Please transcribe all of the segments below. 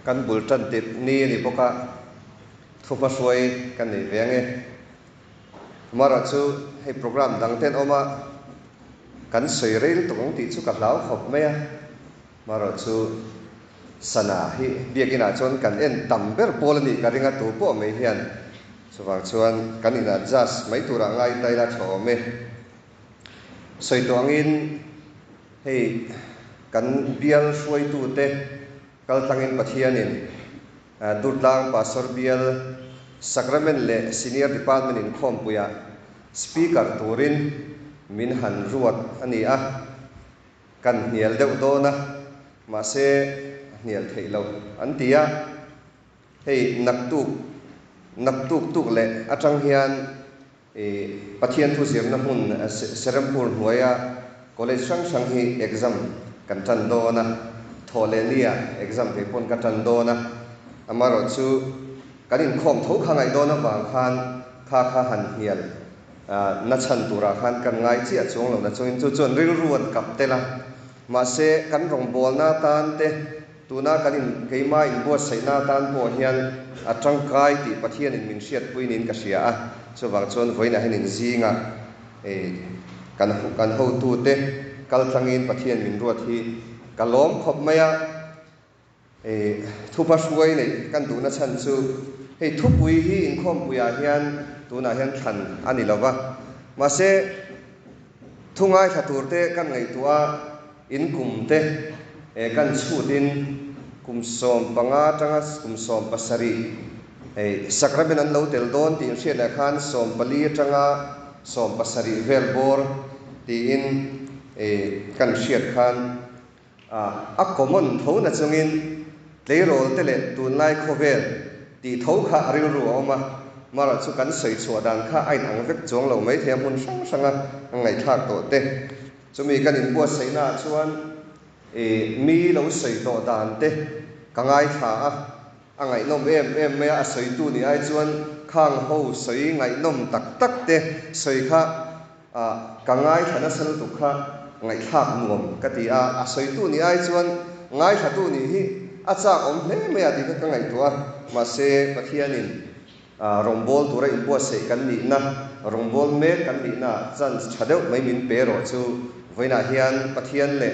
Kan bul tan tirh ni a ni bawk a, thuhmahruai kan nei ve ang e. Amaherawh chu hei programme dang te an awm a, kan sawi rei lutuk ang tih chu ka hlau khawp mai a. Amaherawh chu sana hi biakinah chuan kan en tam ber pawl a nih ka ring a, tu pawh mai hian chuvang chuan kan in adjust mai turah ngai ta ila tha awm e. Sawi tawh angin hei kan bial hruaitute kaltlangin Pathianin Durtlang Pastor Bial Sacrament leh Senior Department inkhawmpuiah Speaker turin min han ruat a ni a, kan hnial deuh dawn a, mahse a hnial theih loh an ti a. Hei naktuk naktuk tuk leh atang hian I Pathian thu zirna hmun Serampur hnuaia college hrang hrang hi exam kan tan dawn a, thawh leh nia exam kei pawn ka tan dawn a, amaherawh chu kan inkhawm tho kha ngaih dawn avang khan kha kha han hnial na chhan turah khan kan ngai chiah chuang lo na chungin chu chuan rilru an kap tel a, mahse kan rawngbawlna atan te Tuna kan in keimah inbuatsaihna atan pawh hian a tangkai tih Pathianin min hriatpui niin ka hria a, chuvang chuan vawiinah hian inzingah kan kan hotute kaltlangin Pathian min ruat hi ka lawm khawp mai a. Thupa hruai neih kan duhna chhan chu hei thupui hi inkhawmpuiah hian tunah hian thlan a ni lo va, mahse thu ngaithla turte kan ngaihtuah a, In kum te kan chhut in kum 15 atanga kum 17 hei sacrament an lo tel dawn tih hriat leh khan 14 atanga 17 vel bawr tiin kan hriat khan a common tho na chungin tleirawl te leh tunlai khawvel tih tho kha a rilru a awm a, marawh chu kan sawi chhuah dan kha a inang vek chuang lo maithei a hmun hrang hranga ngaihthlak tawh te. Chumi kan inbuatsaihnaah chuan i mi lo sawi tawh dan te ka ngaithla a, a ngaihnawm em em mai a, a sawitu nih ai chuan khang ho sawi ngaihnawm tak tak te sawi kha ka ngaithla nasa lutuk kha ngaihthlak nuam ka ti a, a sawitu nih ai chuan ngaithlatu nih hi a chak awm hle mai a tih kha ka ngaihtuah a, mahse Pathianin Rawngbâwl tura inbuatsaih kan nihna, rawngbâwl mêk kan nihna chance ṭha deuh mai min pe rawh chu vawiinah hian Pathian leh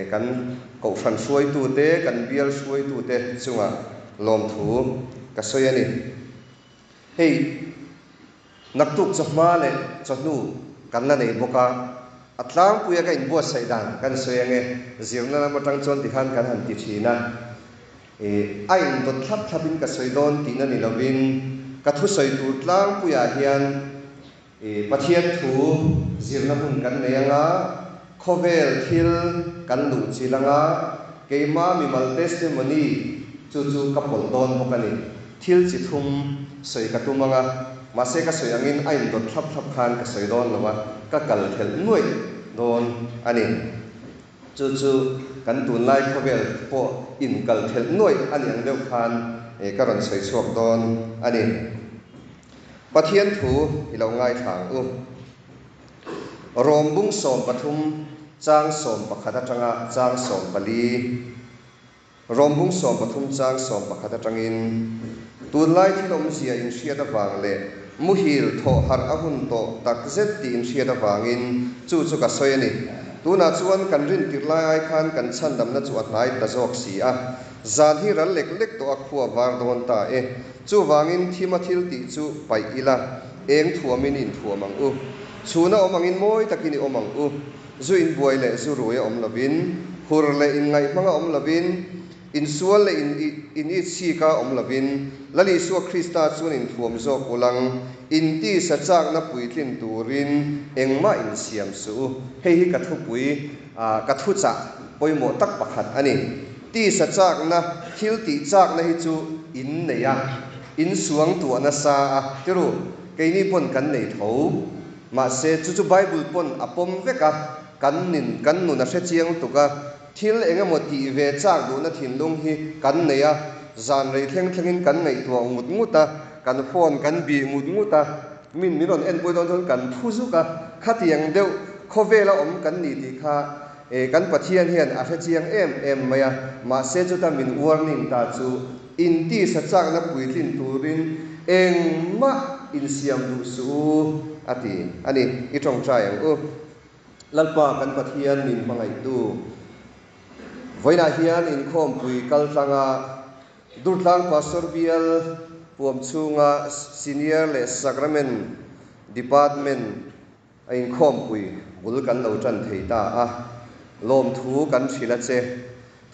kan kohhran hruaitute, kan bial hruaitute chungah lawmthu ka sawi a ni. Hei naktuk chawhma leh chawhnu kan la nei bawk a, a tlangpuia ka inbuatsaih dan kan sawi ange, zirna lam aṭang chuan tikhan kan han ti ṭhin a. I a indawt thlap thlapin ka sawi dawn tihna ni lovin ka thusawi tur tlangpuiah hian i Pathian thu zirna hun kan nei anga, khawvel thil kan luh chilh anga, keima mimal testimony chu chu ka pawlh dawn bawk a ni. Thil chi thum sawi ka tum anga, mahse ka sawi angin a indawt thlap thlap khan ka sawi dawn lo a, ka kal thelh nuaih dawn a ni. Chu chu kan tunlai khawvel pawh inkal thelh nuaih a ni ang deuh khan ka rawn sawi chhuak dawn a ni. Pathian thu i lo ngaithla ang u. Rom bung 13 chang 11 atanga chang 14. Rom bung 13 chang 11 atangin, Tunlai thil awmzia inhriat avang leh muhil thawh harh a hun tawh tak zet tih inhriat avangin chu chu ka sawi a ni. Tunah chuan kan rin tirh lai ai khan kan chhandamna chu a hnai ta zawk si a. Zan hi ral lek lek tawh a khua var dawn ta e. Chuvangin thima thil tih chu paih ila, eng thuamin i inthuam ang u. Chhuna awm angin mawi takin i awm ang u. Zu inbuai leh zu rui a awm lovin, hur leh inngaihhmang a awm lovin, insual leh in itchik a awm lovin, Lal Isua Krista chuan inthuam zawk ulang, intisa chakna puitlin turin engmah insiam suh u. Hei hi ka thupui, ka thuchah pawimawh tak pakhat a ni. Tisa chakna, thil tih chakna hi chu in nei a, insuang tuah nasa a, tiru, keini pawn kan nei tho. Mahse, chu chu Bible pawn a pawm vek a, kan nin, kan nun a hre chiang tuk a, thil eng emaw tih ve chak duhna thinlung hi kan nei a, zan rei thleng thlengin kan ngaihtuah ngut ngut a, kan phone kan bih ngut ngut a, min min rawn enpui dawn chuan kan thu zuk a, khatiang deuh khawvela awm kan ni tih kha. Kan Pathian hian a hrechiang em em mai a, mahse chuta min warning ta chu intisa chakna puitlin turin engmah insiam duh suh u a ti a ni. I tawngtai ang u. Lalpa kan Pathian min hmangaihtu, vawiinah hian inkhawmpui kaltlanga Durtlang Pastor Bial huam chhunga Senior leh Sacrament Department a inkhawmpui bul kan lo tan thei ta a, lawmthu kan hrilh a che.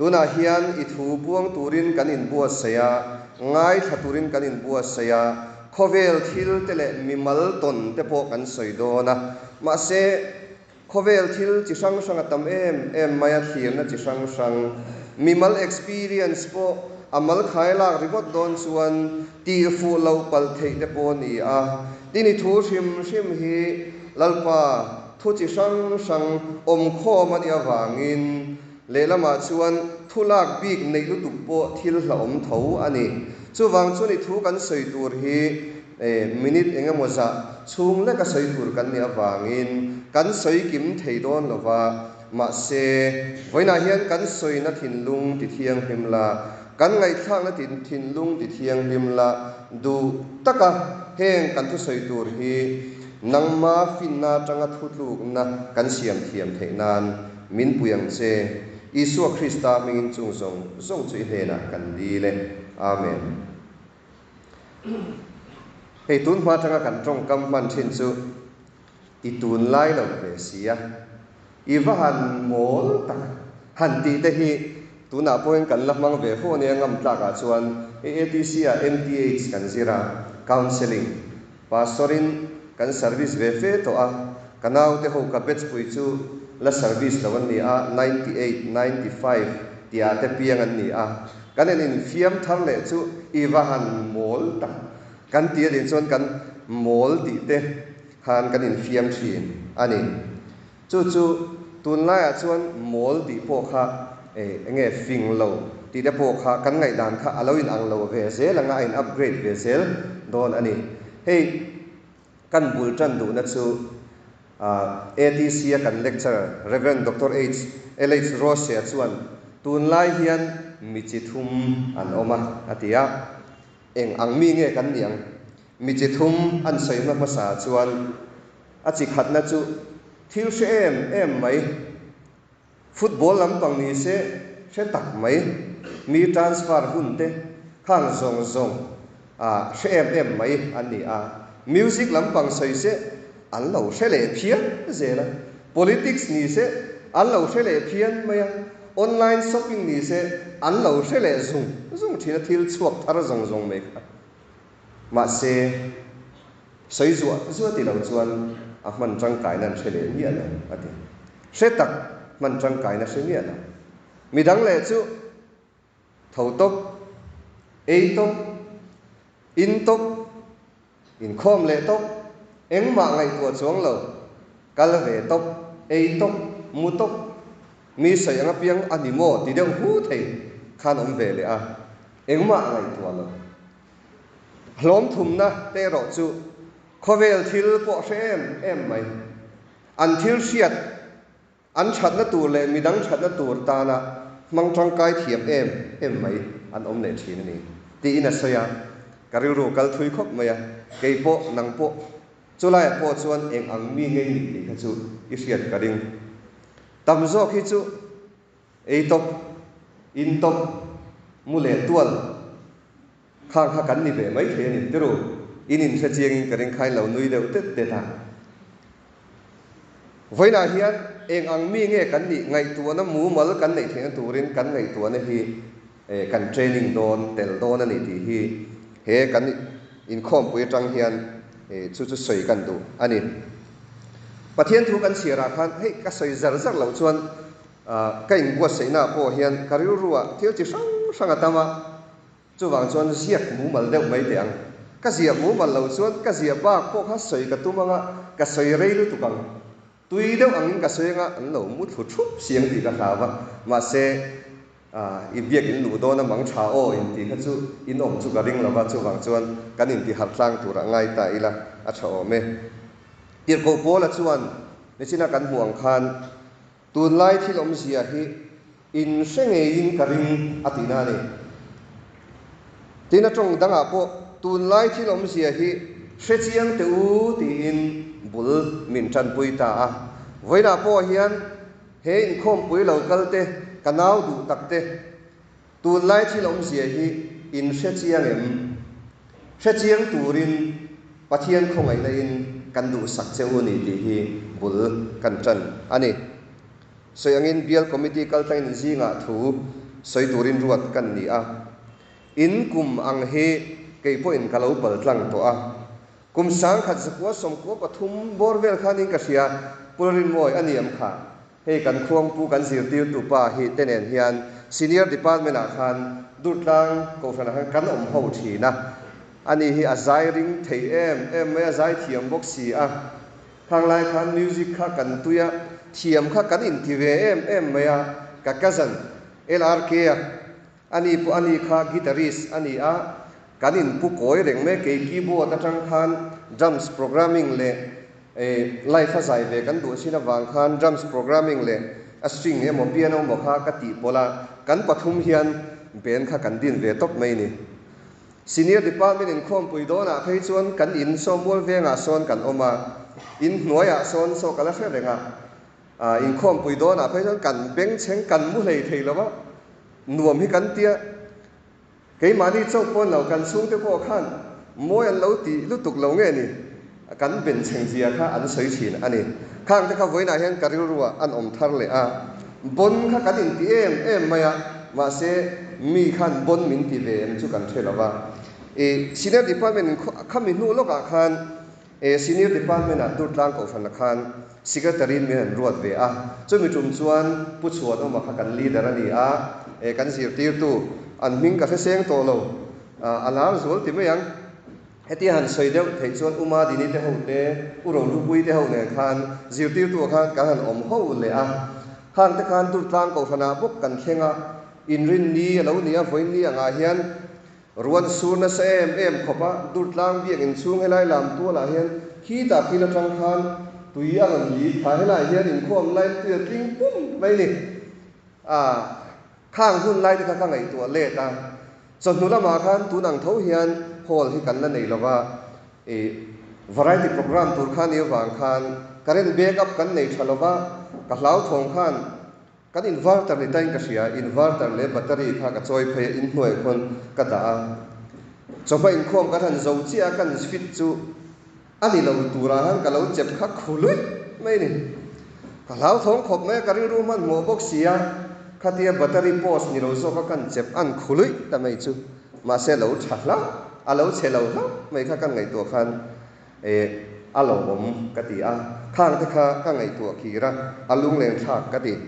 Tunah hian i thu buang turin kan inbuatsaih a, ngaithla turin kan inbuatsaih a, khawvel thil te leh mimal tawn te pawh kan sawi dawn a. Mahse, khawvel thil chi hrang hrang a tam em em mai a, thlirna chi hrang hrang, mimal experience pawh a mal khai lak ringawt dawn chuan tih fuh loh palh theih te pawh a ni a. Tin, i thu hrim hrim hi Lalpa thu chi hrang hrang awmkhawm a nih avangin, Lehlamah chuan thu lak bik neih lutuk pawh thil hlauhawm tho a ni. Chuvang chuan i thu kan sawi tur hi minute eng emaw zah chhung leka sawi tur kan nih avangin kan sawi kim thei dawn lo va, mahse vawiinah hian kan sawina thinlung ti thianghlim la, kan ngaihthlakna thinlung ti thianghlim la duh taka heng kan thusawi tur hi nangma finna atanga thutlukna kan siam thiam theih nan Min pui ang che, Isua Krista hmingin chung zawng zawng chu i hnenah kan dil e. Amen. Hei tun hma atanga kan tawngkam hman thin chu i tunlai lo ve si a, i va han mawl tak han tih te hi tunah pawhin kan la hmang ve fo ania ngam tlakah chuan AATC ah MTH kan zir a, Counselling Pastor-in kan service ve fe tawh a, ka naute ho ka batch pui chu la service lo an ni a, 98, 95 tihah te piang an ni a, kan en infiam thar leh chu i va han mawl tak kan ti a nih chuan kan mawl tih te khan kan infiam thin a ni. Chu chu tunlaiah chuan mawl tih pawh kha eng nge fing lo tih te pawh kha kan ngaihdan kha a lo in ang lo ve zel anga a in upgrade ve zel dawn a ni. Hei kan bul tan duhna chu ATC a kan lecturer Rev. Doctor H. LH. Rose-a chuan tunlai hian mi chi thum an awm a a ti a. Eng ang mi nge kan nih ang? Mi chi thum an sawi hma hmasa chuan A chi khatna chu thil hre em em mai, football lampang ni se hre tak mai, mi transfer hun te khang zawng zawng ah hre em em mai an ni a, music lampang sawi se an lo hre leh phian zel a, politics ni se an lo hre leh phian mai a, online shopping ni se an lo hre leh zung zung thin a, thil chhuak thar zawng zawng mai kha. Mahse, sawi zuah zuah ti lo chuan a hman tangkaina an hre leh miah lo, a ti. Hre tak hman tangkaina hre miah lo. Midang leh chu tho tawp, ei tawp, in tawp, inkhawm leh tawp, engmah ngaihtuah chuang lo, kal ve tawp, ei tawp, mu tawp, mi sawi ang apiang a ni maw ti deuh hu thei khan awm ve leh a, engmah ngaihtuah lo. Hlawm thumna te erawh chu khawvel thil pawh hre em em mai. An thil hriat, an thatna tur leh midang thatna tur tana hmang tangkai thiam em em mai an awm leh thin a ni, tiin a sawi a. Ka rilru kal thui khawp mai a, kei pawh, nang pawh, chulaiah pawh chuan eng ang mi ngei nih tih kha chu i hriat ka ring. Tam zawk hi chu Ei tawp, in tawp, mu leh tual khang kha kan ni ve mai thei a ni tiru, in inhre chiangin ka ring khain lo nui deuh tet tet a. Vawiinah hian eng ang mi nge kan nih ngaihtuahna mumal kan neih theihna turin kan ngaihtuahna hi kan training dawn tel dawn a ni tih hi he kan inkhawmpui atang hian chu chu sawi kan duh a ni. Pathian thu kan chhiarah khan hei ka sawi zar zar loh chuan Ka inbuatsaihnaah pawh hian ka rilruah thil chi hrang hrang a tam a, chuvang chuan ziak mumal deuh mai teh ang. Ka ziah mumal lo chuan ka ziah bak pawh kha sawi ka tum ang a, ka sawi rei lutuk ang. Tui deuh angin ka sawi ang a, an lo mu thlu thup si ang tih ka hlau va, mahse i biak in luh dawn a mang tha aw intih kha chu in awm chu ka ring lo va, chuvang chuan kan intiharh tlang turah ngai ta ila a tha awm e. Tirhkoh Paula chuan nichina kan hmuh ang khan. Tunlai thil awmzia hi in hre ngeiin ka ring a tihna a ni. Tin, a tawng dangah pawh tunlai thil awmzia hi hre chiang teh u tiin bul min tanpui ta a. Vawiinah pawh hian he inkhawmpui lo kal te, ka nau duh tak te, Tunlai thil awmzia hi in hre chiang em? Hre chiang turin Pathian khawngaihna in kan duhsak che u ni tih hi bul kan tan a ni. Sawi angin Bial Committee kaltlangin in zingah thu sawi turin ruat kan ni a. In kum ang hi kei pawhin ka lo pal tlang tawh a. Kum 1993 bawr vel khanin ka hria, Pulrinmawi a ni am kha. Hei kan khuangpu kan zirtirtu pa hi te nen hian Senior Department ah khan Durtlang Kohhran ah khan kan awm ho thin a, ani hi a zai ring thei em em mai a, zai thiam bawk si a. Khang lai khan music kha kan tui a, thiam kha kan inti ve em em mai a, ka cousin LRK a Ani pawh ani kha guitarist a ni a, kan inpu kawi reng mai. Kei keyboard atang khan drums programming leh live a zai ve kan duh chin avang khan drums programming leh a string emaw piano emaw kha ka tih pawlh a, kan pathum hian band kha kan din ve tawp mai ni. Senior department inkhawmpui dawnah phei chuan kan in sawmmual vengah sawn kan awm a, in hnuaiah sawn saw ka la hre reng a, inkhawmpui dawnah phei chuan kan bengchheng kan mu hlei thei lo va, Nuam hi kan tia, keimahni chauh pawn lo kan chhungte pawh khan mawi an lo ti lutuk lo nge ni, kan benchheng zia kha an sawi thin a ni. Khang te kha vawiinah hian ka rilruah an awm thar leh a, bon kha kan inti em em mai a, mahse mi khan bon min ti ve em chu kan hre lo va. I Senior Department in khami hnu lawkah khan E Senior Department ah Durtlang Kohhran ah khan Secretary in min han ruat ve a, chumi tum chuan Pu Chhuanawma kha kan leader a ni a, e kan zirtirtu an hming ka hre seng tawh lo, a lar zual ti mai ang. Hetia han sawi deuh theih chuan U Madini te ho te, U Rohlupui te ho nen khan zirtirtu ah khan kan han awm ho leh a, khang te khan Durtlang Kohhran ah bawk kan thleng a, inrinni a lo ni a, vawiinni angah hian Ruan sur nasa em em khawp a, Durtlang biak inchhung helai lam tualah hian khitah thil atang khan tui a rawn lit kha helaiah hian inkhawm laiin tui a tling pum mai ni. A, khang hun lai te kha ka ngaihtuah let a, chawhnu lamah khan tun ang tho hian hall hi kan la nei lo va, i variety program tur kha ni avang khan current back up kan nei tha lo va, ka hlauthawng khan Kan inverter ni tain ka hria, inverter leh battery kha ka chawi phei a, inhnuai khawn ka dah a. Chawhma inkhawm kan han zo chiah a, kan fit chu a ni lo turah khan ka lo chep kha khu luih mai ni. Ka hlauthawng khawp mai a, ka rilru hmanhmawh bawk si a, khatia battery post ni lo zawka kan chep an khu luih ta mai chu. Mahse lo tha hlauh, a lo chhe lo hlauh mai kha kan ngaihtuah khan E, a lawmawm ka ti a, khang te kha ka ngaihtuah kir a, a lungleng thlak ka ti.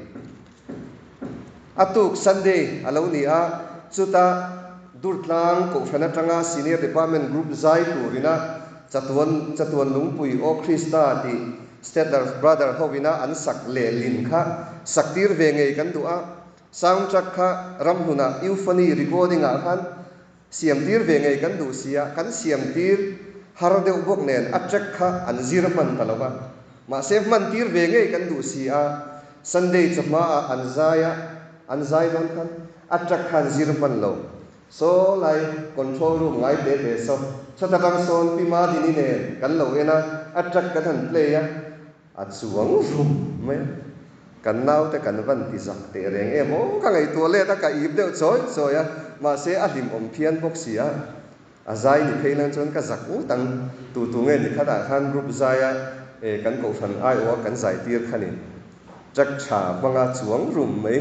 A tuk Sunday a lo ni a, chuta Durtlang Kohhran atanga Senior Department Group zai turina Chatuan Chatuan Lungpui Aw Krista tih Stadler Brother hovina an sak lehlin kha sak tir ve ngei kan duh a, soundtrack kha ramhlunah Euphony recording ah khan Siam tir ve ngei kan duh si a, kan siam tir har deuh bawk nen a track kha an zir hman ta lo va. Mahse hman tir ve ngei kan duh si a, Sunday chawhma ah an zai a, an zai dawn khan a track kha an zir hman lo. Saw lai control room ngai te te saw, chawt atang sawn Pi Madini nen kan lo en a, a track kan han play a, A chuang rum mai a, kan naute kan van ti zak teh reng em aw, ka ngaihtuah let a, ka ip deuh chawi chawi a, mahse a hlimawm phian bawk si a, a zai ni phei lang chuan ka zak ngut ang, tu tu nge ni khatah khan group zaia e kan kohhran aiawh a kan zai tir kha ni, track tha hmanga chuang rum mai.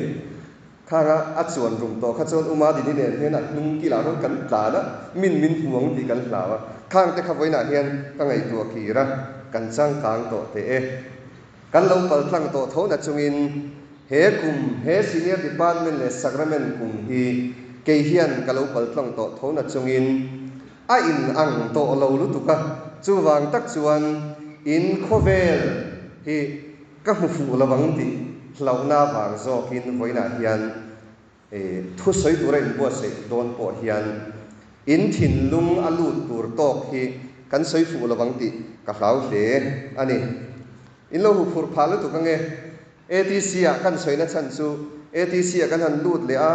Khanga a chuan rum tawh kha chuan Uma Dini nen hian a hnung kilah khan kan tlan a, min min hmu ang tih kan hlau a. Khang te kha vawiinah hian ka ngaihtuah kir a, kan changkang tawh teh e. Kan lo pal tlang tawh tho na chungin he kum, he Senior Department leh Sacrament kum hi kei hian ka lo pal tlang tawh tho na chungin a in ang tawh lo lutuk a, chuvang tak chuan in khawvel hi Ka hmu fuh lo ang tih hlauhna vang zawkin vawiinah hian thu sawi tura inbuatsaih dawn pawh hian in thinlung a lut tur tawk hi kan sawi fuh lo ang tih ka hlau hle a ni. In lo huphurh phah lutuk ange. ATC ah kan sawina chhan chu ATC ah kan han lut leh a,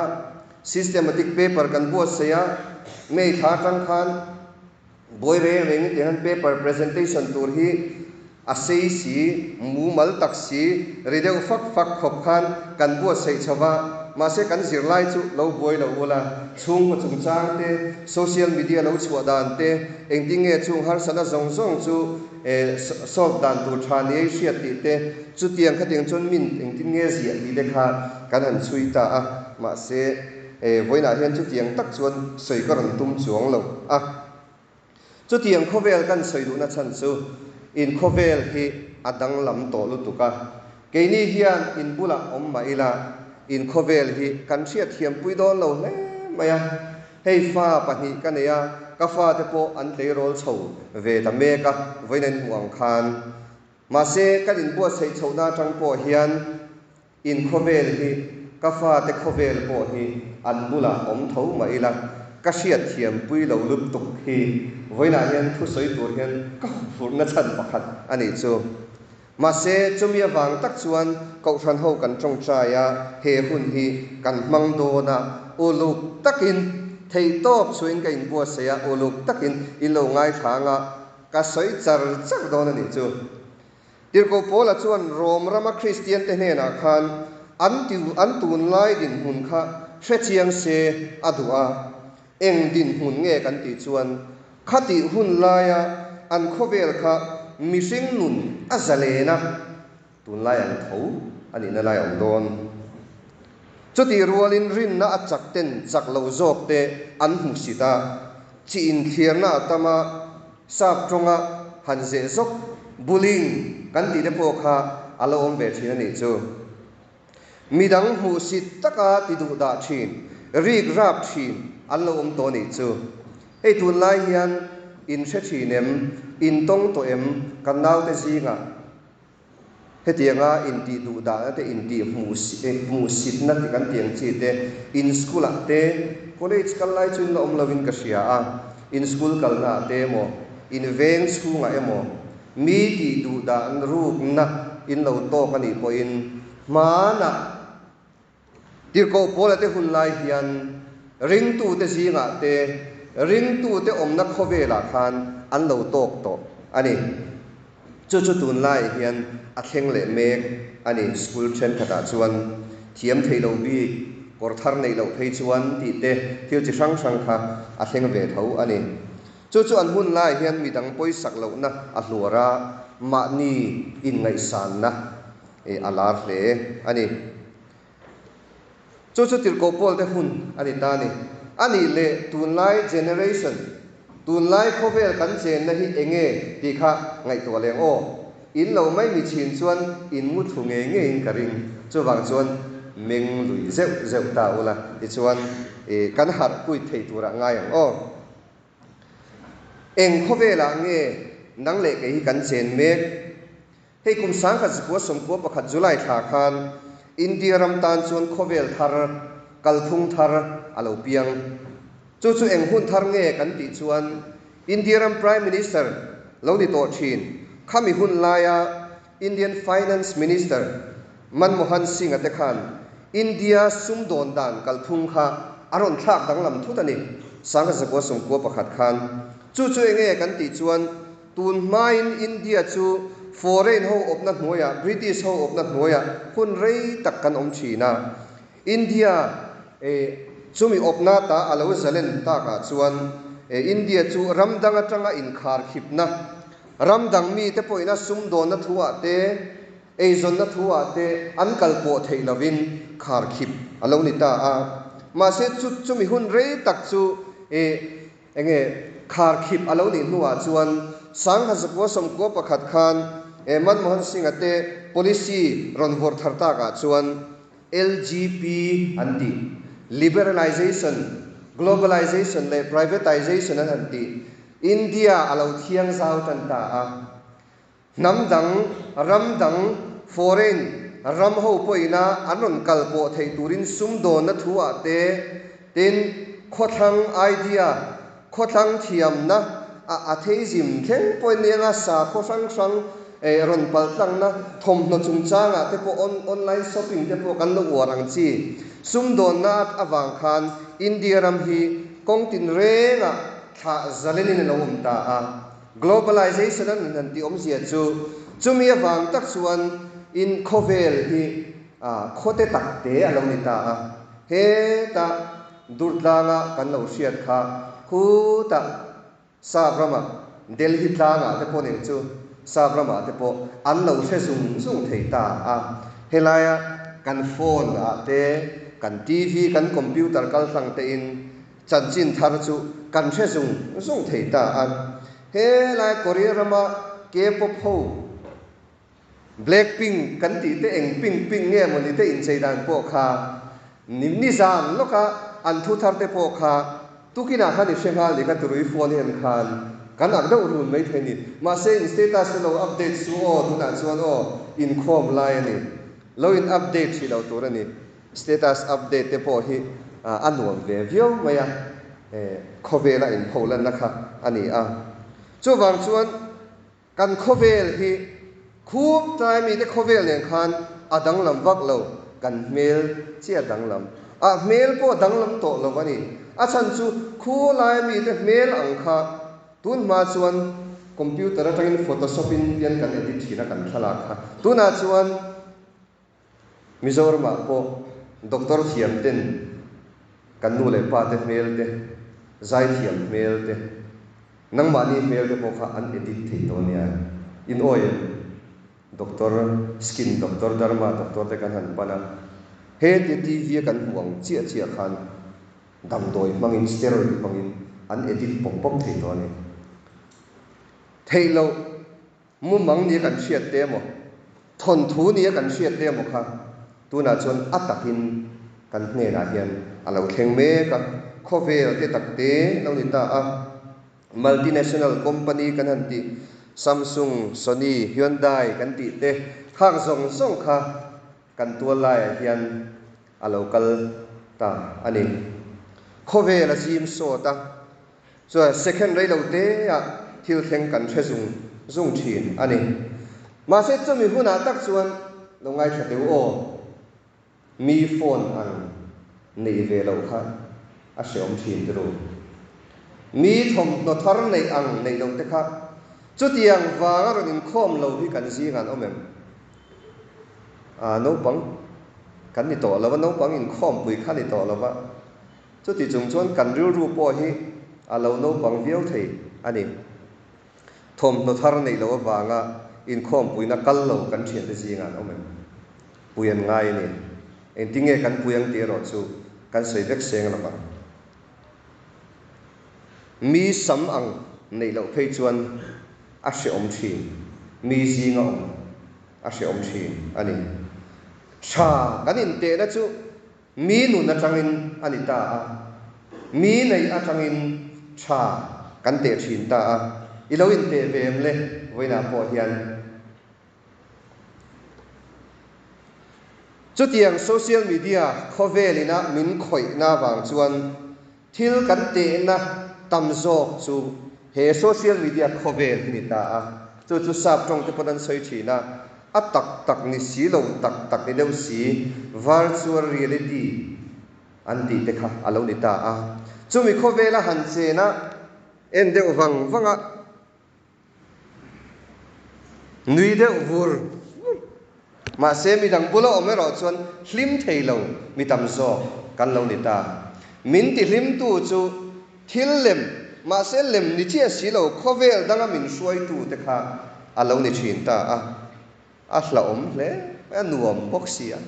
systematic paper kan buatsaih a, May thla atang khan buai reng reng in tiang hian paper presentation tur hi a sei si, mumal tak si, ri deuh fak fak khawp khan kan buatsaih chho va, mahse kan zirlai chu lo buai lo ula, chhungkaw chungchang te, social media lo chhuah dan te, engtin nge chung harsatna zawng zawng chu solve dan tur tha ni ei hriat tih te, chutiang khatiang chuan min engtin nge ziah tih te kha kan han chhui ta a, mahse vawiinah hian chutiang tak chuan sawi ka rawn tum chuang lo a. Chutiang khawvel kan sawi duhna chhan chu in khawvel hi a danglam tawh lutuk a, keini hian in bulah awm mah ila in khawvel hi kan hriatthiampui dawn lo hle mai a. Hei fa pahnih ka nei a, ka fate pawh an tleirawl chho ve ta mek a, vawiin an hmuh ang khan. Mahse, kan inbuatsaih chhohna atang pawh hian in khawvel hi ka fate khawvel pawh hi an bulah awm tho mah ila, ka hriatthiampui lo lutuk hi vawiinah hian thusawi tur hian ka huphurhna chhan pakhat a nih chu. Mahse, chumi avang tak chuan Kohhran ho kan tawngtai a, he hun hi kan hmang dawn a, uluk takin theihtawp chhuahin ka inbuatsaih a, uluk takin in lo ngaithla ang a, ka sawi char char dawn a nih chu. Tirhkoh Paula chuan Rom rama Kristiante hnenah khan an an tunlai dinhmun kha hrechiang se a duh a, Eng dinhmun nge kan tih chuan khatih hun laia an khawvel kha mihring nun a zalen a, tunlai ang tho a nihna lai a awm dawn. Chutih rualin rinna a chak ten chak lo zawk te an hmuhsit a, chi inthliarna a tam a, sap tawnga han zeh zawk, bullying, kan tih te pawh kha a lo awm ve thin a nih chu. Midang hmuhsit taka ti duh dah thin, rik rap thin an lo awm tawh nih chu. Hei tunlai hian in hre thin em, in tawng tawh em kan naute zingah hetianga in tih duh dahna te, in tih hmuhsitna ti kan tih ang chi te, in school ah te, college kal lai chu in la awm lovin ka hria a, in school kalna ah te emaw, in veng chhungah emaw, Mi tih duh dan rukna in lo tawk a nih pawhin hmanah Tirhkoh Paula te hun lai hian ringtute zingah te, ringtute awmna khawvelah khan an lo tawk tawh a ni. Chu chu tunlaiah hian a thleng leh mek a ni. School thenkhatah chuan thiam thei lo bik, kawr thar neih loh phei chuan tih te thil chi hrang hrang kha a thleng ve tho a ni. Chu chu an hun laiah hian midang pawisak lohna a hluar a, mahni inngaihsanna a lar hle a ni. Chu chu Tirhkoh Paul te hun a ni ta a ni. A nih leh tunlai generation, tunlai khawvel kan chenna hi eng nge tih kha ngaihtuah leng aw. In lo mai mi chin chuan in ngu thlu ngei ngeiin ka ring. Chuvang chuan meng lui zeuh zeuh ta ula, tichuan kan harh kuit thei turah ngai ang aw. Eng khawvelah nge nang leh kei hi kan chen mek? Hei kum 1991 July thla khan India ram tan chuan khawvel thar, kalphung thar a lo piang. Chu chu eng hun thar nge kan tih chuan India ram Prime Minister lo ni tawh thin khami hun laia Indian Finance Minister Manmohan Singh-a te khan India sumdawn dan kalphung kha a rawn thlak danglam thut a ni, 1991 khan. Chu chu enge kan tih chuan tun hmain India chu foreign ho awpna hnuaiah, British ho awpna hnuaiah hun rei tak kan awm thin a. India chumi awpna ta a lo zalen takah chuan India chu ram dang atanga inkharkhipna, ram dang mite pawhin a sumdawnna thuah te, eizawnna thuah te an kal pawh theih lovin kharkhip a lo ni ta a. Mahse chu chumi hun rei tak chu enge kharkhip a lo nih hnuah chuan 1991 khan Manmohan Singh-a te policy rawn vawrh thar takah chuan LGP an tih, Liberalization, Globalization leh Privatization an han tih, India a lo thiang zau tan ta a. Hnam dang, ram dang, foreign, ram ho pawhina an rawn kal pawh theih turin sumdawnna thu ah te, tin, khawthlang idea, khawthlang thiamna a atheism thleng pawhin ni anga sakhaw hrang hrang. Rawn paltlangna thawmhnaw chungchangah te pawh online shopping te pawh kan lo uar ang chi. Sumdawnna avang khan India ram hi kawng tinrengah thlah zalenin a lo awm ta a. Globalization an han tih awmzia chu chumi avang tak chuan in khawvel hi khawte tak te a lo ni ta a. Heta Durtlanga kan lo hriat kha khutah Sap ramah Delhi tlangah te pawh nen chu Sap ramah te pawh an lo hre zung zung thei ta a. Helaia kan phone ah te, kan TV, kan computer kal hlang te in chanchin thar chu kan hre zung zung thei ta a. Helai Korea rama K-pop ho Blackpink kan tih te eng pink pink nge mawni te inchei dan pawh kha nizan lawka an thu thar te pawh kha tukinah khan i hre nghal ni kha turui phone hi an khan kan ak deuh run mai thei ni. Mahse in status te lo update su aw tunah chuan aw inkhawm lai a ni. Lo in update hrih lo tur a ni. Status update te pawh hi a nuam ve viau mai a, khawvela inpholanna kha a ni a. Chuvang chuan Kan khawvel hi khup tlai mite khawvel nen khan a danglam vak lo, kan hmel chiah a danglam. A hmel pawh a danglam tawh lo a ni. A chhan chu khu lai mite hmel ang kha tun hma chuan computer atangin photoshop in hian kan edit thin a kan thlalak kha. Tunah chuan Mizoramah pawh doctor thiam ten kan nu leh pa te hmel te, zaithiam hmel te, nangmahni hmel te pawh kha an edit thei tawh ania. In awi em? Doctor, skin doctor, derma doctor te kan han pan a, hetia TV a kan hmuh ang chiah chiah khan damdawi hmangin, steroid hmangin an edit pawp pawp thei tawh a ni. Theih loh. Mumang nia kan hriat te emaw, thawnthu nia kan hriat te emaw kha tunah chuan a takin kan hnenah hian a lo thleng mek a, khawvel te tak te lo ni ta a. Multinational company kan han tih, Samsung, Sony, Hyundai kan tih te khang zawng zawng kha kan tual laiah hian a lo kal ta a ni. Khawvel a zim sawt a. Chuan second rei lo te ah thil thleng kan hre zung zung thin a ni. Mahse chumi hunah tak chuan lo ngaithla teu aw, mi phone ang neih ve loh kha a hreawm thin turu. Mi thawmhnaw thar neih ang neih loh te kha chutiang vanga rawn inkhawm lo hi kan zingah an awm em? Aa naupang kan ni tawh lo va, naupang inkhawmpui kha ni tawh lo va. Chuti chung chuan kan rilru pawh hi a lo naupang viau thei a ni. Thawmhnaw thar neih loh avanga inkhawmpuina kal lo kan thiante zingah an awm em? Pui an ngai a ni. Engtinge kan pui ang tih erawh chu kan sawi vek seng lo vang. Mi sam ang neih loh phei chuan a hrehawm thin, mi zinga awm a hrehawm thin a ni. Tha kan intehna chu Mi nun atangin a ni ta a, mi neih atangin tha kan teh thin ta a, i lo inteh ve em le vawiinah pawh hian. Chutiang social media khawvel ina min khawihna vang chuan thil kan tehna tam zawk chu he social media khawvel hi ni ta a, chu chu sap tawng te pawn an sawi thin a, A tak tak ni si lo, tak tak ni deuh si, virtual reality an tih te kha a lo ni ta a. Chumi khawvela han chen a, en deuh vang vang a, nui deuh vur vur. Mahse midang bula awm erawh chuan hlim thei lo mi tam zawk kan lo ni ta. Min ti hlimtu chu thil lem, mahse lem ni chiah si lo khawvel danga min hruaitu te kha a lo ni thin ta a, a hlauhawm hle mai, a nuam bawk si a,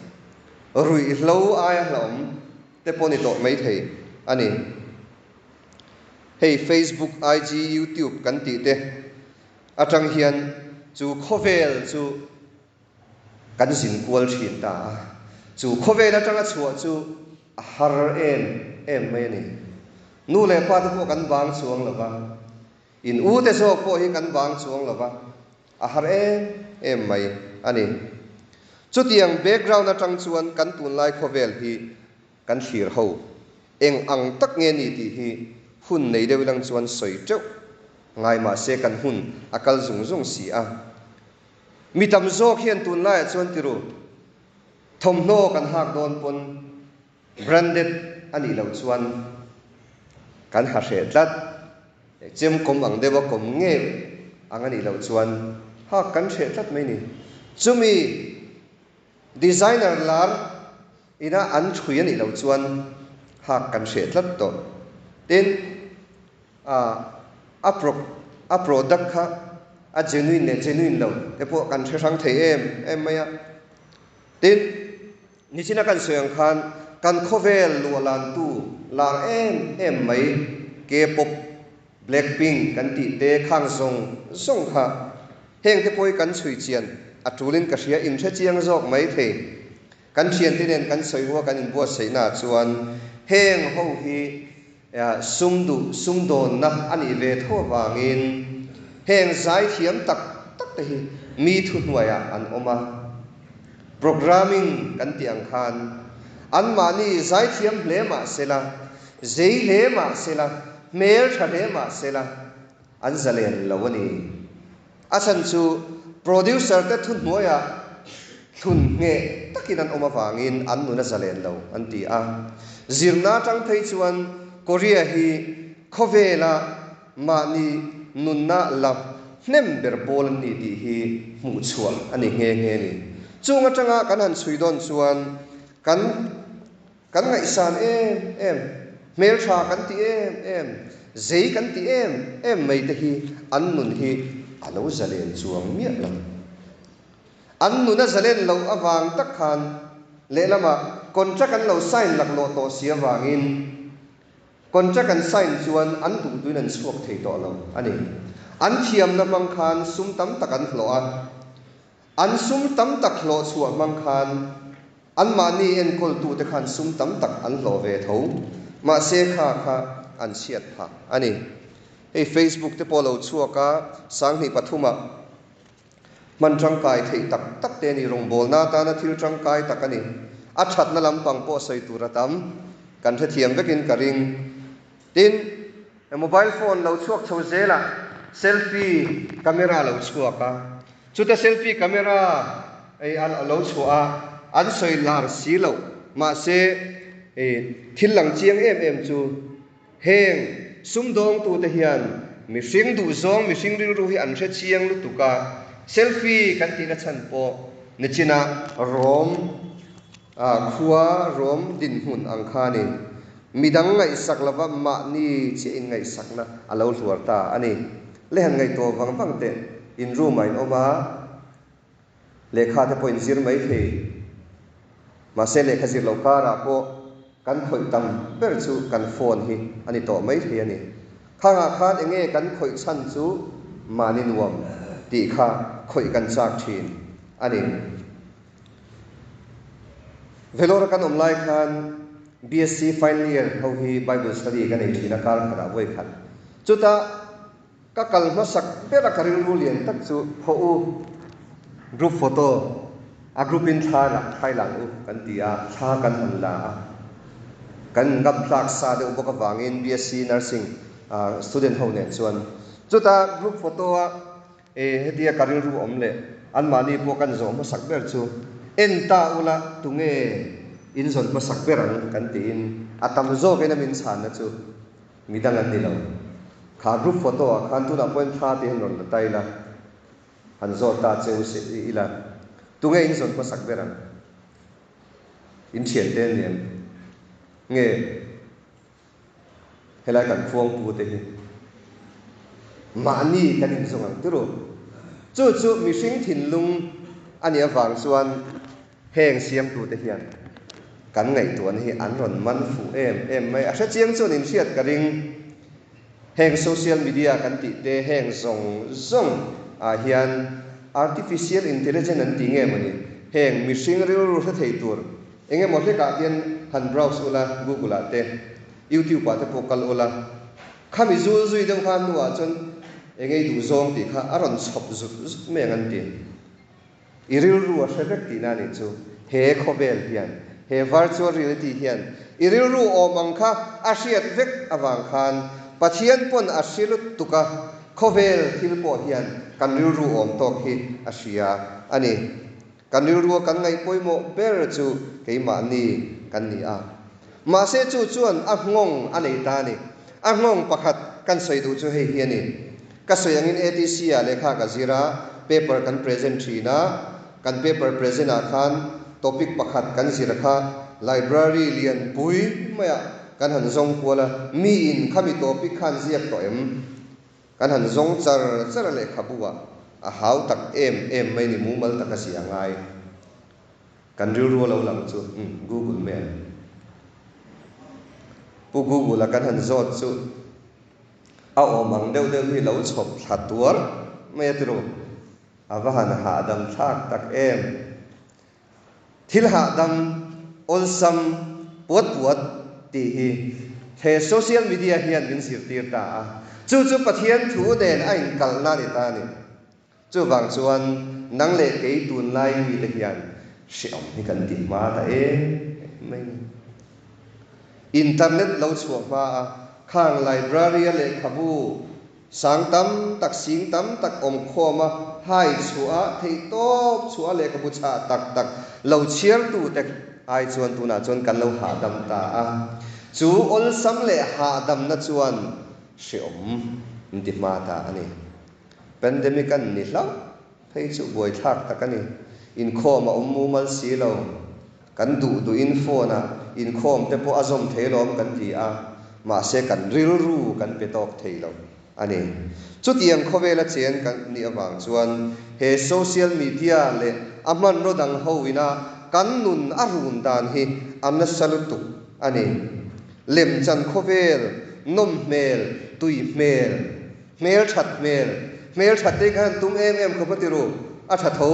ruihhlo aia hlauhawm te pawh ni tawh mai thei a ni. Hei Facebook, IG, YouTube kan tih te atang hian chu khawvel chu kan zin kual thin ta a, chu khawvel atanga chhuah chu a har em em mai a ni. Nu leh pa te pawh kan vang chuang lo va. In u te zawk pawh hi kan vang chuang lo va, a har em em mai a ni. Chutiang background atang chuan kan tunlai khawvel hi kan thlir ho eng ang tak nge ni tih hi hun nei deuh ilang chuan sawi teuh ngai mahse kan hun a kal zung zung si a. Mi tam zawk hian tunlaiah chuan tiru, thawmhnaw kan hak dawn pawn branded a nih loh chuan kan ha hreh tlat. Chem kawm ang deuha kawm ngei ang a nih loh chuan hak kan hreh tlat mai ni. Chumi designer lar ina an ṭhui a nih loh chuan hak kan hreh tlat tawh. Tin, a pro a product kha a genuine leh genuine lo te pawh kan hre hrang thei em em mai a. Tin, nichina kan sawi ang khan kan khawvel luahlantu lar em em mai K-pop, Blackpink kan tih te khang zawng zawng kha heng te pawh hi kan chhui chian a tulin ka hria inhre chiang zawk mai thei. Kan thiante nen kan sawi hua kan inbuatsaihnaah chuan heng ho hi sum duh sumdawnna a nih ve tho avangin heng zaithiam tak tak te hi mi thuhnuaiah an awm a. Programming kan tih ang khan anmahni zaithiam hle mah sela, zei hle mah sela, hmel tha hle mah sela an zalen lo a ni. A chhan chu producer te thuhnuaiah thlun ngheh takin an awm avangin an nun a zalen lo an ti a. Zirna atang phei chuan Korea hi khawvela mahni nunna la hnem ber pawl an ni tih hi hmuhchhuah a ni nghe nghe a ni. Chung atanga kan han chhui dawn chuan kan Kan ngaihsan em em, hmeltha kan ti em em, zei kan ti em em mai te hi an nun hi a lo zalen chuang miah lo. An nun a zalen loh avang tak khan lehlamah contract an lo sign laklawh tawh si avangin contract an sign chuan an duh duhin an chhuak thei tawh lo a ni. An thiamna hmang khan sum tam tak an hlawh a, an sum tam tak hlawh chhuah hmang khan Anmahni enkawltute khan sum tam tak an hlawh ve tho, mahse kha kha an chhiat phah a ni. Hei Facebook te pawh lo chhuak a, sanghnih pathumah hman tangkai theih tak tak te a ni, rawngbawlna atana thil tangkai tak a ni. A thatna lampang pawh sawi tur a tam, kan hrethiam vekin ka ring. Tin, mobile phone lo chhuak chho zelah selfie camera lo chhuak a, chuta selfie camera ei a lo chhuah a, an sawi lar si loh. Mahse, thil lang chiang em em chu heng sumdawngtute hian mihring duhzawng, mihring rilru hi an hre chiang lutuk a, selfie kan tihna chhan pawh nichinah rawm A khua rawm dinhmun ang kha a ni. Midang ngaihsak lova mahni chiah in ngaihsakna a lo hluar ta a ni. Le han ngaihtuah vang vang teh, in room ah in awm a, lehkha te pawh in zir mai thei. Mahse lehkha zir lo karah pawh kan khawih tam ber chu kan phone hi a ni tawh mai thei a ni. Khangah khan enge kan khawih chhan chu mahni nuam tih kha khawih kan chak thin a ni. Vellore kan awm lai khan BSc final year ho hi Bible study ka nei thin a, kar khatah vawi khat. Chuta ka kal hmasak ber a ka rilru lian tak chu phaw u group photo a group in thla la thai lang u kan ti a, thla kan han la a. Kan ngam tlak sa deuh bawk avangin BSc nursing student ho nen chuan chuta group photo a E, hetia ka rilru awm leh anmahni pawh kan zawh hmasak ber chu en ta ula tunge in zawn hmasak ber ang kan tiin a tam zawkin a min chhanna chu midang an ni lo. Kha group photo ah khan tunah pawhin thla te hian rawn la ta ila, han zawt ta che u ila tunge in zawn hmasak ber ang? In thiante an ni em? Nge? Helai kan khuangpu te hi mahni kan inzawng ang turu. Chu chu mihring thinlung a nih avang chuan heng siamtute hian kan ngaihtuahna hi an rawn man fuh em em mai. A hrechiang chuan inhriat ka ring. Heng social media kan tih te heng zawng zawng ah hian artificial intelligence an ti nge mawni heng mihring rilru hre thei tur Eng emaw hlekah hian han browse ula, Google ah te, YouTube ah te pawh kal ula, khami zul zui deuh kha hnuah chuan eng ei duh zawng tih kha a rawn chhawp zut zut mai ang an ti. I rilru a hre vek tihna a nih chu. He khawvel hian, he virtual reality hian i rilru awm ang kha a hriat vek avang khan Pathian pawn a hre lutuk a, khawvel thil pawh hian kan rilru awm tawk hi a hria. a ni. Kan rilrua kan ngaih pawimawh ber chu keimahni kan ni a. Mahse chu chuan a nghawng a nei ta a ni. A nghawng pakhat kan sawi duh chu hei hi a ni. Ka sawi angin ATC ah lehkha ka zir a, paper kan present thin a, kan paper present ah khan topic pakhat kan zir kha library lian pui maiah kan han zawng kual a, miin khami topic khan ziak tawh em? Kan han zawng char char a lehkhabu ah a hau tak em em mai ni mumal taka zia ngai. Kan rilru a lo lang chu umm Google mai ang. Pu Google a kan han zawt chu a awm ang deuh deuh hi lo chhawp thla tuar mai a tiru. A va han hahdam thlak tak em. Thil hahdam, awlsam, puat puat tih hi he social media hian min zirtir ta a, chu chu Pathian thu nen a inkalhna a ni ta a ni. Chuvang chuan nang leh kei tunlai mite hian hrehawm hi kan ti hma ta em em mai ni. Internet lo chhuah hma a, khang library-a lehkhabu Sang tam tak, sing tam tak awm khawm a, hai chhuah a, theih tawp chhuah a lehkhabu chhah tak tak lo chhiartute ai chuan tunah chuan kan lo hahdam ta a. Chu awlsam leh hahdamna chuan hreawm min ti hma ta a ni. Pandemic an ni hlauh phei chu buaithlak tak a ni. Inkhawm a awm mumal si lo. Kan duh duhin phone ah inkhawm te pawh a zawm thei lawm kan ti a, mahse kan rilru kan pe tawk thei lo a ni. Chutiang khawvela chen kan nih avang chuan he social media leh a hmanraw dang ho ina kan nun a run dan hi a nasa lutuk a ni. Lemchan khawvel, nawm hmel, tui hmel, Hmel that hmel, hmel that te khan tum em em khawp a ti ru, a tha tho.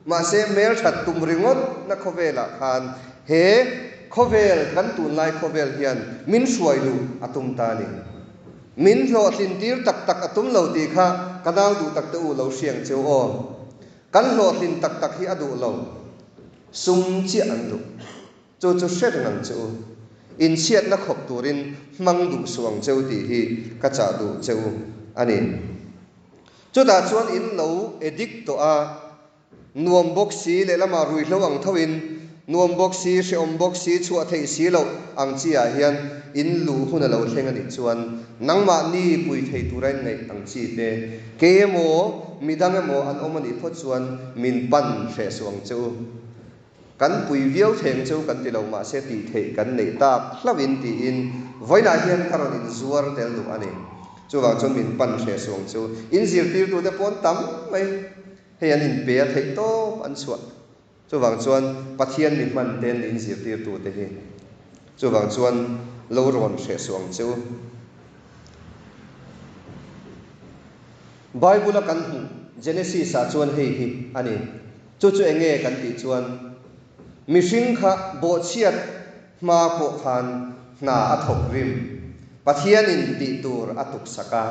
Mahse hmel that tum ringawt na khawvelah khan he khawvel, kan tunlai khawvel hian min hruai luh a tum ta a ni. Min hlawhtlin tir tak tak a tum lo tih kha ka nau duh tak te u lo hriang cheu aw. Kan hlawhtlin tak tak hi a duh lo. Sum chiah an duh. Chu chu hre reng ang che u. Inchhiatna khawp turin hmang duh suh ang che u tih hi ka chah duh che u a ni. Chutah chuan in lo addict tawh a, nuam bawk si lehlamah ruihhlo ang thoin nuam bawk si, hrehawm bawk si, chhuah theih si loh ang chi ah hian in luh hun a lo thleng a nih chuan nangmahni pui thei tura in ngaih ang chi te, kei emaw midang emaw an awm a nih phawt chuan min pan hreh suh ang che u. Kan pui viau thleng chu kan ti lo mahse tih theih kan neih tak hlauhin tiin vawiinah hian ka rawn inzuar tel duh a ni. Chuvang chuan min pan hre suang chu in zirtirtute pawn tam mai hei an inpe a theih tawp an chhuah. Chuvang chuan Pathian mi hman ten in zirtirtute hi chuvang chuan lo rawn hre suang che u. Bible-a kan hmuh Genesis-ah chuan hei hi a ni. Chu chu eng nge kan tih chuan mihring kha bawhchhiat hma pawh khan hna a thawk rim, Pathianin tih tur a tuksak a.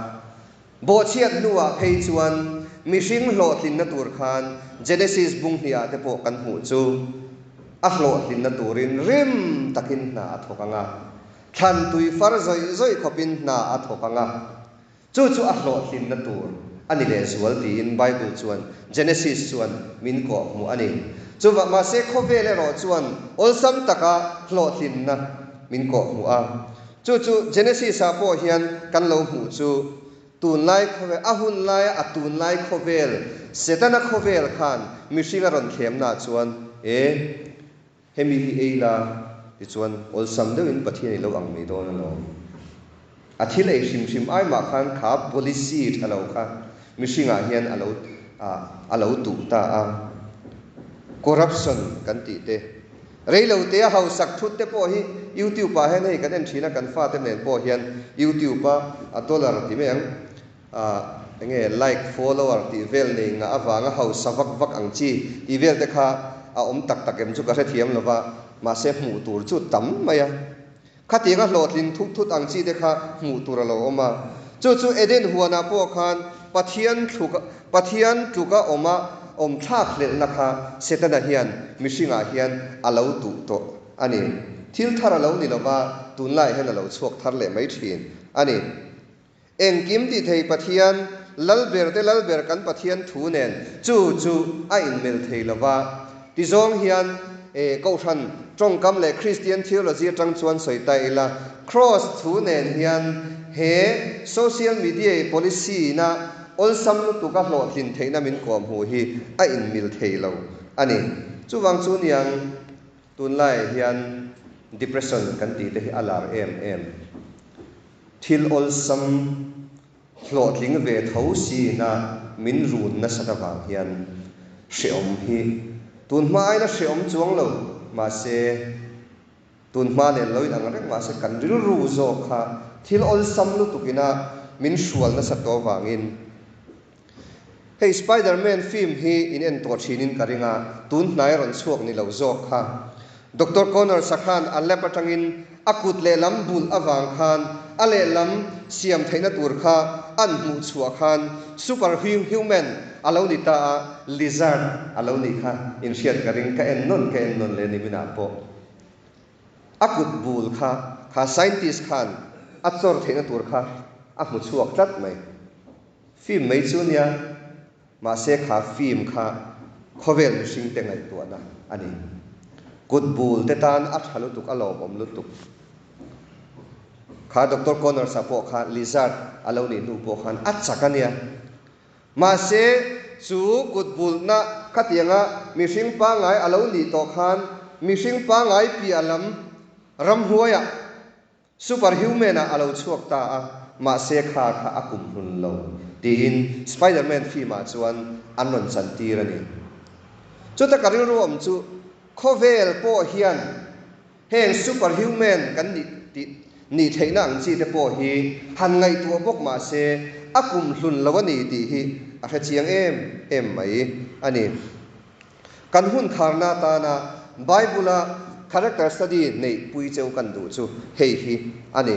Bawhchhiat hnuah phei chuan mihring hlawhtlinna tur khan Genesis bung hniah te pawh kan hmuh chu a hlawhtlinna turin rim takin hna a thawk ang a, thlan tui far zawih zawih khawpin hna a thawk ang a. Chu chu a hlawhtlinna tur a ni lehzual tiin Bible chuan Genesis chuan min kawh hmuh a ni. Chuvah mahse khawvel erawh chuan awlsam taka hlawhtlinna min kawh hmuh a. Chu chu Genesis-ah pawh hian kan lo hmuh chu tunlai khawvel, a hun laia a tunlai khawvel, Setana khawvel khan mihring a rawn thlemnaah chuan e, Hemi hi ei la, tichuan awlsam deuhin Pathian i lo ang mai dawn alawm. A thil ei hrim hrim ai mah khan kha policy tha lo kha mihringah hian a lo a lo tuh ta a. Corruption kan tih te, reilote a hausak thut te pawh hi YouTube ah hian hei kan en thin a, kan fate nen pawh hian YouTube a a dollar ti mai ang. Ah enge like follower tih vel nei ngah avanga hausa vak vak ang chi tih vel te kha a awm tak tak em chu ka hrethiam lova, mahse hmuh tur chu tam mai a. Khatianga hlawhtling thut thut ang chi te kha hmuh tur a lo awm a. Chu chu Eden huanah pawh khan Pathian thluk Pathian tluka awma awm thlak hlelhna kha Setana hian mihringah hian a lo tuh tawh a ni. Thil thar a lo ni lova, tunlaiah hian a lo chhuak thar leh mai thin a ni. Engkim tih thei Pathian Lalber te Lalber kan Pathian thu nen chu chu a inmil thei lo va. Tizawng hian Kohhran tawngkam leh Kristian theology atang chuan sawi ta ila, Kraws thu nen hian he social media policy na awlsam lutuk a hlawhtlin theihna min kawhhmuh hi a inmil thei lo a ni. Chuvang chu niang tunlaiah hian depression kan tih te hi a lar em em. Thil awlsam hlawhtling ve tho sina min run nasat avang hian hreawm hi tun hma aina hreawm chuang lo mahse tun hma nen lo inang reng mahse kan rilru zawk kha thil awlsam lutukina min hrual nasat tawh avangin Hei Spiderman film hi in en tawh thinin ka ring a, tun hnai rawn chhuak ni lo zawk kha. Doctor Connors-a khan a lab atangin a kut lehlam bulh avang khan a lehlam siam theihna tur kha an hmuh chhuah khan super human a lo ni ta a, lizard a lo nih kha in hriat ka ring, ka en nawn ka en nawn leh niminah pawh a kut bul kha kha scientist khan a chawr theihna tur kha a hmu chhuak tlat mai. Film mai chu nia, mahse kha film kha khawvel mihring te ngaihtuahna a ni. Kut bul te tan a tha lutuk, a lawmawm lutuk. Kha Doctor Connors-a pawh kha lizard a lo nih hnu pawh khan a chak a nia. Mahse chu kut bulna khatianga mihring pangngai a lo nih tawh khan mihring pangngai piah lam ramhnuaiah Superhuman ah a lo chhuak ta a, mahse kha kha a kum hlun lo, tiin Spider-Man film ah chuan an rawn chantir a ni. Chuta ka rilru awm chu khawvel pawh hian heng superhuman kan nih tih nih theihna ang chi te pawh hi han ngaihtuah bawk mahse a kum hlun lo a ni tih hi a hrechiang em em mai a ni. Kan hun tharna atana Bible-a character study neih pui cheu kan duh chu hei hi a ni.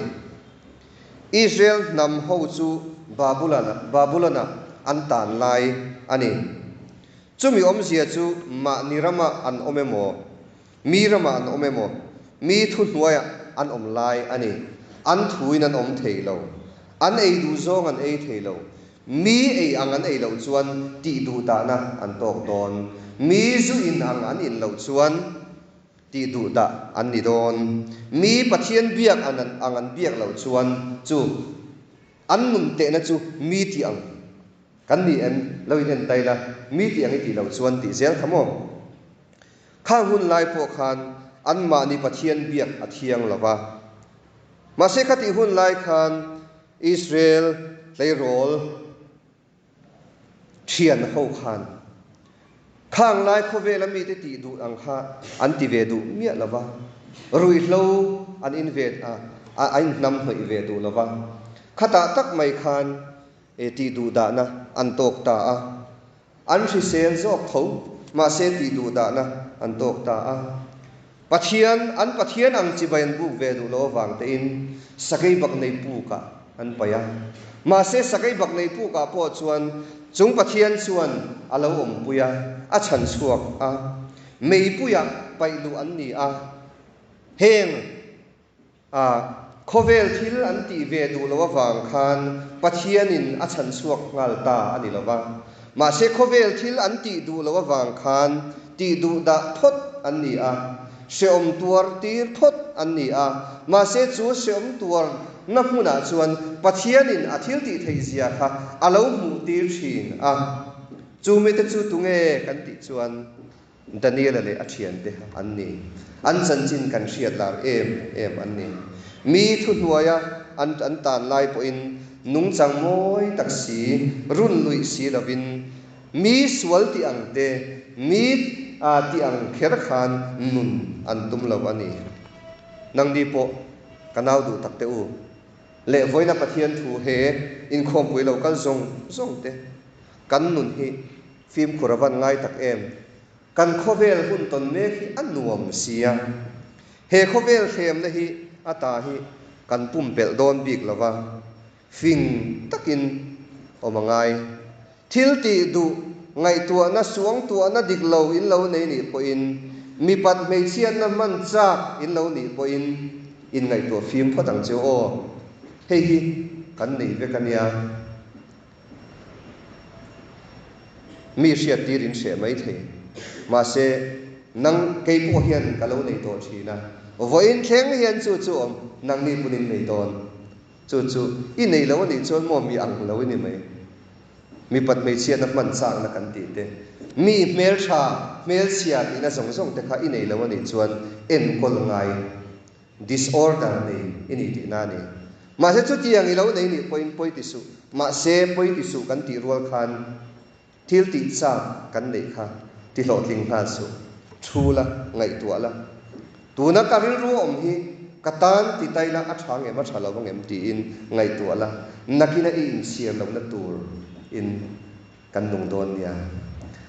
Israel hnam ho chu Babulon-ah an tan lai a ni. Chumi awmzia chu mahni ramah an awm emaw, mi ramah an awm emaw, mi thuhnuaiah an awm lai a ni. An thuin an awm thei lo. An ei duh zawng an ei thei lo. Mi ei ang an ei loh chuan tih duh dahna an tawk dawn. Mi zu in ang an in loh chuan tih duh dah an ni dawn. Mi Pathian biak an ang an biak loh chuan chu an nun tehna chu mi tih ang kan ni em? Lo in en tai la, mi tih ang i tih loh chuan tih zel kha maw? Khang hun lai pawh khan anmahni Pathian biak a thiang lo va. Mahse khatih hun lai khan Israel tleirawl thian ho khan khang lai khawvela mite tih duh ang kha an ti ve duh miah lo va, ruihhlo an in ve a, a inhnam hnawih ve duh lo va. Khatah tak mai khan tih duh dahna an tawk ta a. An hrisel zawk tho, mahse tih duh dahna an tawk ta a. Pathian, an Pathian ang chibai an buk ve duh lo avang tein sakei bak nei pukah an paih a. Mahse sakei bak nei pukah pawh chuan chung Pathian chuan a lo awmpui a, a chhan chhuak a. Meipuiah paih luh an ni a. Heng a khawvel thil an tih ve duh lo avang khan Pathianin a chhan chhuak nghal ta a ni lo va. Mahse khawvel thil an tih duh lo avang khan tih duh dah phawt an ni a, hreawm tuar tir phawt an ni a. Mahse chu hreawm tuar na hmunah chuan Pathianin a thil tih theih zia kha a lo hmuh tir thin a. Chu mite chu tunge kan tih chuan Daniela leh a thiante an ni. An chanchin kan hriat lar em em an ni. Mi thuhnuaia an an tan lai pawhin nungchang mawi tak si, run luih si lovin mi sual tih ang te, mi tih ang kher khan nun an tum lo a ni. Nangni pawh ka nau duh tak te u leh vawiina Pathian thu he inkhawmpui lo kal zawng zawng te kan nun hi Fimkhur a van ngai tak em? Kan khawvel hun tawn mek hi a nuam si a. He khawvel hremna hi a ta hi kan pumpelh dawn bik lo va, fing takin awm a ngai. Thil tih duh, ngaihtuahna, suangtuahna dik lo in lo nei nih pawhin, mipat hmeichhiatna hman chak in lo nih pawhin in ngaihtuah fim phawt ang che aw. Hei hi kan nei vek a nia. Mi hriattir in hreh mai thei. Mahse, nang kei pawh hian ka lo nei tawh thin a, vawiin thleng hian chu chu awm, nangni pawn in nei dawn. Chu chu i nei lo a nih chuan maw mi ang lo i ni mai. Mipat hmeichhiatna hman chakna kan tih te, mi hmeltha, hmelchhia tihna zawng zawng te kha i nei lo a nih chuan enkawl ngai Disorder nei i ni tihna a ni. Mahse chutiang i lo nei nih pawhin pawi ti suh. Mahse pawi ti suh kan tih rual khan thil tih chak kan neih kha ti hlawhtling nghal suh. Thu la, ngaihtuah la. Tuna ka rilru a awm hi ka tan ti tai la a tha ngem a tha lo angem tiin ngaihtuah la. Nakina i inchhir lohna tur in kan nung dawn nia.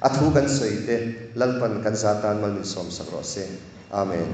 A thu kan sawi te Lalpan kan za tan mal min sawmsak rawh se. Amen.